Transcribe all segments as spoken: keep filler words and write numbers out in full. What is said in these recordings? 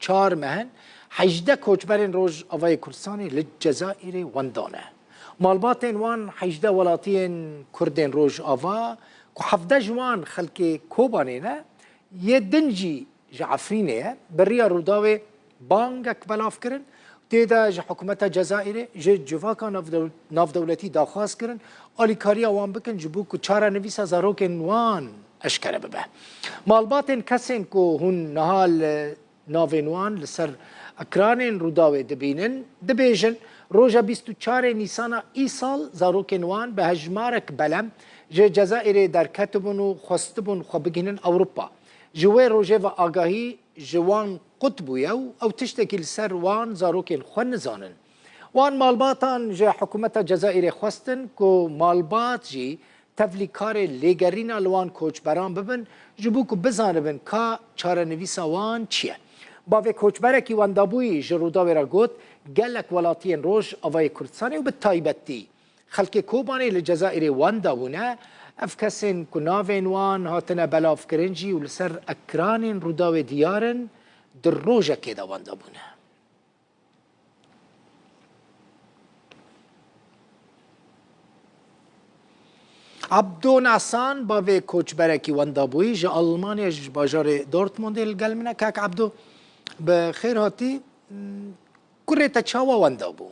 çar meh in, hejdeh koçberên Rojavayê Kurdistanê li Cezayirê wenda ne. Malbatên wan hejdeh welatiyên Kurdên Rojava ku hevdeh ji wan xelkê Kobanê ne, yê din jî ji Efrînê ye, bi riya Rûdawê bangek belav kirin. Tê de ji hikûmeta Cezayirê, ji civaka navdew-, navdewletî daxwaz kirin, alîkariya wan bikin ji bo ku çarenivîsa zarokên wan eşkere bibe. Malbatên kesên ku hûn niha li navên wan li ser ekranên Rûdawê dibînin, dibêjin, roja bîst û çarê Nîsana îsal zarokên wan bi hejmarek belem ji Cezayirê derketibûn û xwestibûn xwe bigihînin Ewropa. Ji wê rojê ve agahî ji wan qut bûye û ew tiştekî li ser wan zarokên xwe nizanin. Wan malbatan ji hikûmeta Cezayirê xwestin ku malbat jî tevlîkarê lêgerîna li wan koçberan bibin, ji bo ku bizanibin ka çarenivîsa wan çi ye. Bavê koçberekî wendabûyî ji Rûdawê re got, gelek welatiyên Rojavayê Kurdistanê û bi taybetî xelkê Kobanê li Cezayirê wenda bûne. Ev kesên ku navên wan hatine belavkirin jî û li ser ekranên Rûdawê diyar in, di rojekê de wenda bûne. Abdo Nasan, bavê koçberekî wendabûyî ji Almanya, ji bajarê Dortmundê li gel min e. Kak Abdo, bi xêr hatî. Kurê te çawa wenda bû?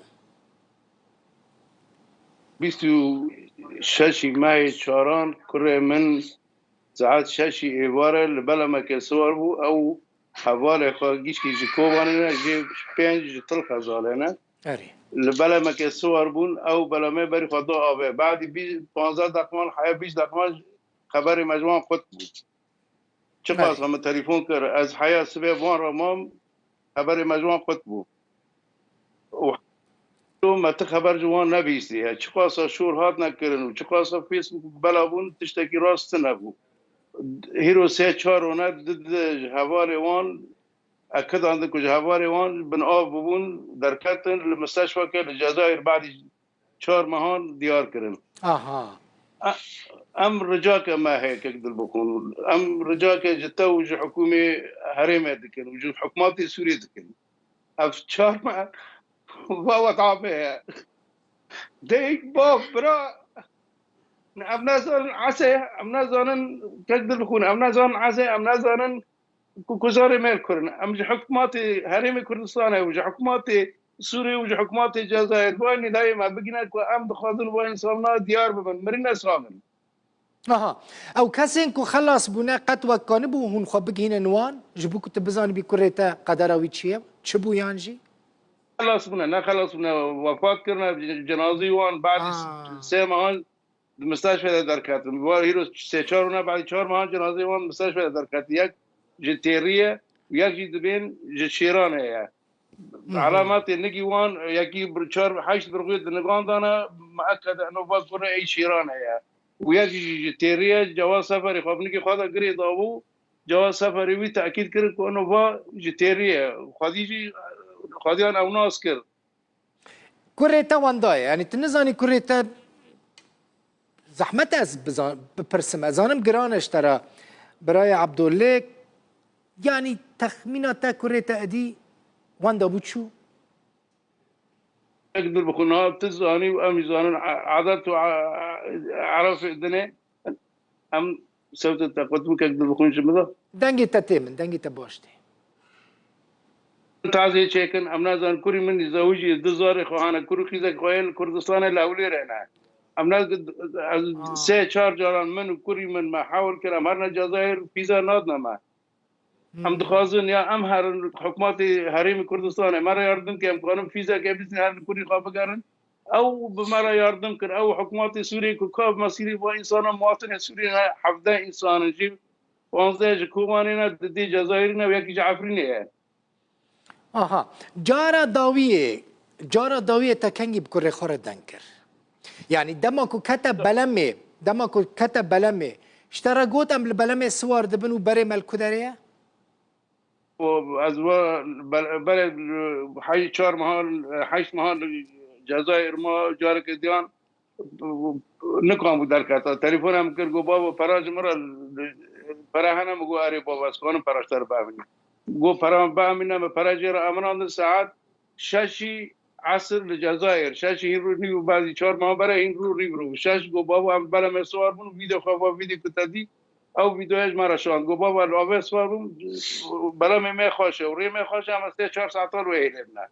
Bîst û şeşî mehê çaran kurê min saet şeşî êvare li belemeke siwar bû. Ew hevalê xwe gişkî ji Kobanê ne, jê pênc ji Til Xezalê ne. Erê. Li belemeke siwar bûn, ew belemê berî xwe da avê. Badî bî-, panzdeh deqiman, heya bîst deqiman xeberê me ji wan qut bû. Çiqas Erê. min telefon kir, ez heya sibê van re mam, xeberê me ji wan qut bû. Û me ti xeber ji wan nebihîstiye. Çiqasa şor hatine kirin û çiqasa Facebook bela bûn, tiştekî rast tune bû. Hîro sê çar rone di, di ji hevalê wan, ekidandin ku ji hevalê wan bin av bûbûn, derketin li misteşfeke li Cezayir badî çar mehan diyar kirin. Aha. E-, em ricake me heye kek Dilbixwîn. Em ricake ji te û ji hikûmê herêmê dikin û ji hikûmatê Sûriyê dikin. Ev çar meh va weta me ye. Deyk, bav, bira, em nazanin esê, em nazanin kek Dilbixwîn, em nazanin esê, em nazanin ku kuzarê me li kur in. Em ji hikûmatê Herêmê Kurdistanê û ji hikûmatê Sûriyê û ji hikûmatê Cezayir, bi nîdayê me bigine ku em dixwazin va însana diyar bibin, mirine sax in. Aha. Ew kesên ku xelas bûne qet we kanibû hûn xwe bigihînin wan, ji bo ku tu bizanibî kurê te qedera wî çi ye? Çi bû yan jî? Xelas bûne, ne xelas bûne, wefat kirine, cenazî wan badî Ha. sê mehan di misteşfê de derketin. Wa hîro sê çar rûne, badî çar mehan cenazê wan misteşfê de derketin. Yek ji Têrî ye û yek jî dibên ji Şêranê ye. Hı hı. Alametê nigî wan, yekî bir çar, heşt birxuyê di nigan dane, meekede eno va gure ey Şêranê ye. Û yek jî ji Têrî ye, Cewad Seferî xwe bi nigî xwe de girê dabû, Cewad Seferî wî tekîd kirin ku eno va ji Têrî ye. Xwedî jî, xwediyan ew nas kir. Kurê te wenda ye. Yanî tu nizanî kurê te zehmet e ez bizan-, bipirsim. Ez zanim giran e ji te re birayê Ebdo lê yanî texmîna te kurê te edî wenda bû çû? Tek dur bixwe niha tu zanî û em jî zanin e-, edet û e-, e-, erefê dinê. Em sewtê te qutbû kek dur bixwin ji min de. Dengê te tê min, dengê te baş tê. Tazê çêkin, em nazanin kurî min zewicî du zarê xwe hane, kur û xîzek xwe yên li Kurdistanê li Hewlêrê ne. Em ne, ez Ah. sê çar caran min û kurî min me hewl kir, em herine Cezayir û fîza nadine me. Em Hmm. dixwazin ya em herin hikûmetê Herêmê Kurdistanê me re yardim ke, em kanin fîzeke bîstin herin kurî xwe bigerin. Ew bi me re yardim kir. Ew hikûmetê Sûriyê ku ka mesîrê va însana muwatinê Sûriyê ne, hevdeh însan in jî, panzdeh ji Kobanê ne, didê Cezayirî ne û yekî ji Efrînê ye. Aha. Cara dawiyê, cara dawiyê te kengî bi kurê xwe re deng kir? Yanî dema ku kete belemê, dema ku kete belemê, ji te re got em li belemê siwar dibin û berê me li ku derê ye? û ez we ber-, berê, e, hey çar mehan, e, heşt mehan li Cezayir ma, careke diyan, e, nikan bû derketa. Telefon em kir, got, "Baba, pera ji min re, e, pera hene?" Min got, "Erê baba, ez kanim pera ji te re bevînim." Got, pera min biamîne, me pere jê re eminandin saet şeşî esir li Cezayir. Şeşî hîn rû nîv û bazî çar mehan bere hîn rû rî rû. Şeş got, bavo, em bere me siwar bûn, vîdeo xwe va vîdeo ku te dî, ew vîdeoya ji me re şand. Got, bavo, li avê siwar bûm, belemê me xweş e û rê me xweş e, em sê çar saetan wê hêlê bine.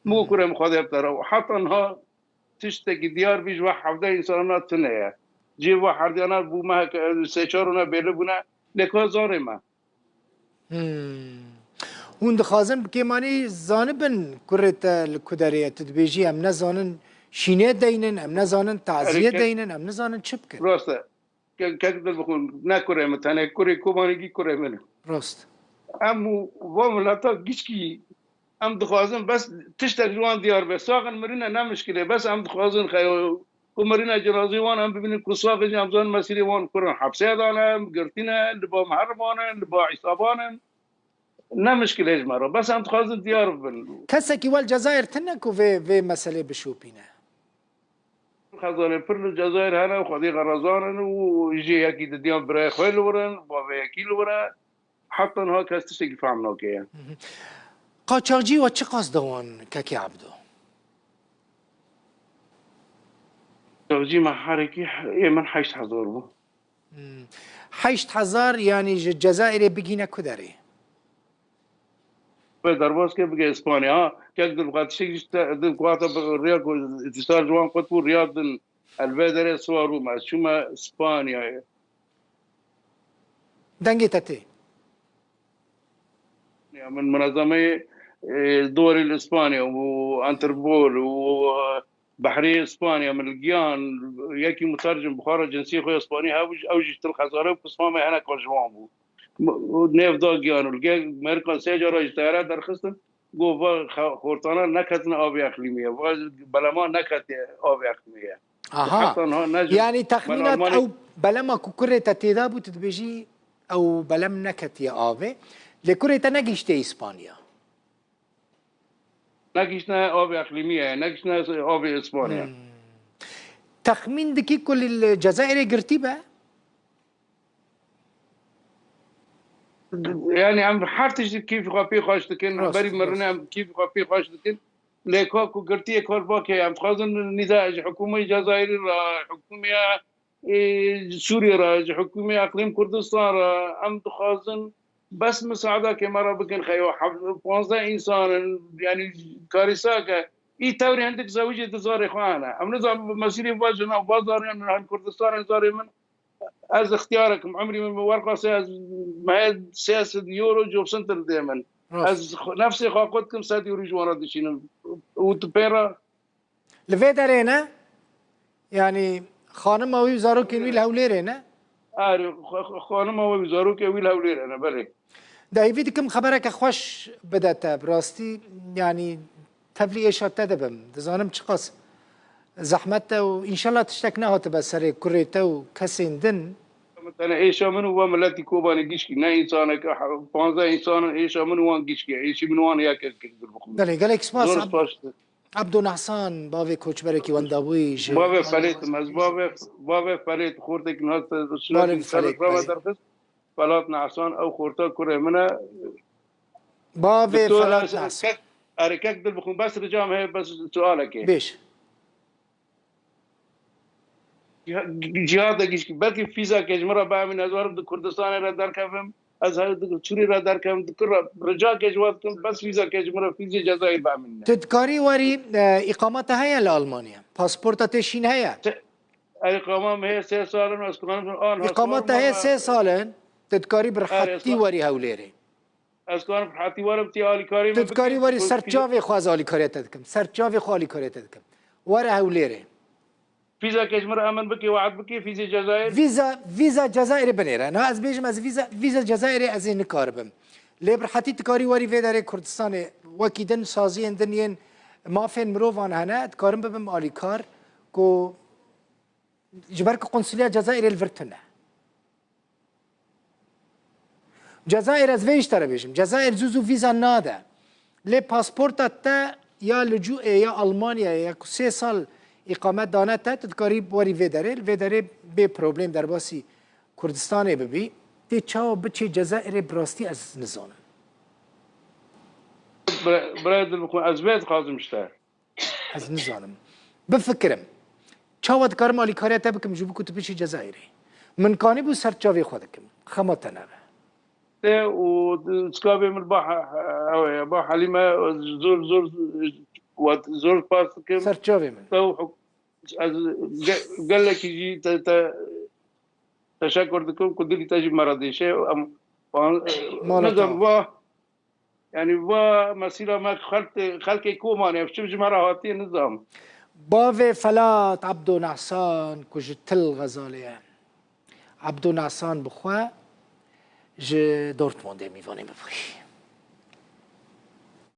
Min got, kurê min, Xwedê bi te re. Û heta niha tiştekî diyar bî ji we hevdeh însanana tune ye. Cihê we herdiyana bû meheke sê çar rûne bêli bûne, lê ka zarê me. Hmm. Hûn dixwazin bi kêmanî zanibin kurê te li ku derê ye? Tu dibêjî, em nezanin şînê deynin, em nezanin taziyê Erê, ke-, deynin, em nizanin çi bikin. Rast e. Ke-, kek dil bixwin, ne kurê min, tenê kurê Kobanî gî kurê min. Rast. Em û va mileta gişkî, em dixwazin bes tiştek ji wan diyar be. Saxin mirine ne mişkilê, bes em dixwazin xeyo ku mirine cenazê wan em bibînin ku saxin jî em zanin mesîrê wan kurin hepsê de ne, girtî ne, li ba miheriban in, li ba îsaban in. Ne mişkilê ji me re. Bes em dixwazin diyar bibin. Kesekî wel Cezayir tune ku vê, vê meselê bişopîne? Xezalê pir li Cezayir hene û xwedî xerezan in û jê yekî didiyan birayê xwe li wir in, bavê yekî li wir e. Heta niha kes tiştekî fehm nake ye. Qaçaxcî we çiqas da wan, Kekê Ebdo? Qaçaxcî me herekî ê min heşt hezar bû. Hmm. Heşt hezar, yanî ji Cezayirê bigîne ku derê? Wê derbas ke bige Îspanya. Ha, kek dil xwe tiştek jî te, dil ku hata bi riya ku îtîsal ji wan qut bû, riya din el vê derê siwar bûm. Ez çûme Îspanyayê. Dengê te tê. Ya min munezemeyê, e, Duwarî li Îspanya û Interpol û, e, Behrê Îspanya min li giyan, yekî mutercim bi xwe re cinsiyê xwe Îspanî hebû, ew jî til xezare û pisma me hinek ji wan bû. Nêv da giyan û li gel Merîkan sê cara ji teyare derxistin, got, va xe-, xortana neketine avê eqlîmî ye, va belema neketiye avê eqlîmî ye. Aha. Heta niha ne ji Yanî texmînat Almanî ew belema ku kurê te têda bû, tu dibêjî ew belem neketiye avê. Lê kurê te negihiştiye Îspanya. Negihiştine avê eqlîmî ye, negihiştine avê Îspanya. Hmm. Texmîn dikî ku li, li Cezayirê girtî be? Yani em her tişt keyfî xwe pê xweş dikin, Rast, berî mirinê rast. em keyfî xwe pê xweş dikin. Lê ka ku girtiyê kar bake, em dixwazin nîza ji hikûmê Cezayirî re, hikûmê e, Sûriyê re, ji hikûmê Eqlîm Kurdistan re, em dixwazin bes misaadakê me re bikin, xeyo hev-, panzdeh însan in, yanî karîsa ke, î tewrê hindik zewicê di zarê xwe hene. Em nizanin bi mesîrê va jinan, va zarê min, hem Kurdistanê zarê min, ez ixtiyarek im, emrî min bi werqasê, ez mehê sê sed euro cobcenter dê min. Rast. Ez xwe, nefsê xwe qut kim sed euro ji wan re dişînim. Û tu pê re Li vê derê ne? Yanî xanima wî û zarokên wî li Hewlêrê ne? Erê, xwe-, xwe-, xanima wî û zarokên wî li Hewlêrê ne, belê. De hêvî dikim xebereke xweş bide te, bi rastî, yanî tevlî êşa te dibim. Dizanim çiqas zehmet e û înşallah tiştek nehatibe serê kurê te û kesên din. Min tene êşa min û we miletî Kobanê gişkî, ne însaneke, he-, panzdeh însan in, êşa min û wan gişkî, êşî min û wan yek kir, kir bixwin. Belê, gelek spas. Zor spas. Ebdo Nehsan, bavê koçberekî wendabûyî ji Bavê Felêt im ez, bavê, bavê Felêt, xortekî niha te, Balê şinakî ser Felêt, rava belê. derxist, Felat Nehsan, ew xorta kurê min e. Bavê Doktor, Felat ez, ez Nehsan. kek, erê kek dil bixwin, bes ricam heye, bes sualekê. Bêj. Ciha-, Cihad de gişkî, belkî fîzakê ji min re biamîne, ez werim di Kurdistanê re derkevim, ez her di Sûrî re derkevim, di kur re, ricakê ji we dikim, bes fîzakê ji min re, fîzê Cezayir biamîne. Tu dikarî werî, e, îqama te heye li Almanya? Pasporta te şîn heye? Te-, ew îqama min heye sê sal in, ez dikarim an Îqama te heye sê sal in, tu dikarî bi Erê, rehetî sa- werî Hewlêrê. Ez karim hatî werim tê alîkarî Tu min dikarî bikim, werî ku ser fî- çavê xwe ez alîkariya te dikim. Ser çavê xwe alîkariya te dikim. Were Hewlêrê. Fîzekê ji min re emin bikê, we'd bikê, fîzê Cezayir. Vîza, vîza Cezayirê binêre. Na ez bêjim ez vîza, vîza Cezayirê ez ê nikaribim. Lê bi rehetî dikarî werî vê derê Kurdistanê. Wekî din saziyên din yên mafên mirovan hene, dikarim bibim alîkar ku ji ber ku qunsuliya Cezayirê li vir tune. Cezayir, ez vê ji te re bêjim. Cezayir zû zû vîza nade. Lê pasporta te ya licûê ya Almanyayê ya ku sê sal îqamet dane te, tu dikarî werî vê derê, li vê derê bê problem derbasî Kurdistanê bibî. Tê çawa biçê Cezayirê, bi rastî ez nizanim. Bira- Birayê dilbixwin, ez vê dixwazim ji te. Ez nizanim. Bifikirim. Çawa dikarim alîkariya te bikim ji bo ku tu biçî Cezayirê? Min kanîbû ser çavê xwe dikim. Xema te nebe. Te û çikavê min ba he- he- ew e, ba Helîme, zor zor wat zor spas dikim. Ser çavê min. Te û huk- ez ge- gelekî jî te te teşekur dikim ku dilî te jî me re dêşe. Em Mala nizam te. Va yani va mesîra me xelk xelkê Komanê ev çi ji me re hatiye nizam. Bavê Felat Abdo Nasan ku ji Til Xezalê ye. Abdo Nasan bi xwe ji Dortmundê mîvanê me bûyî.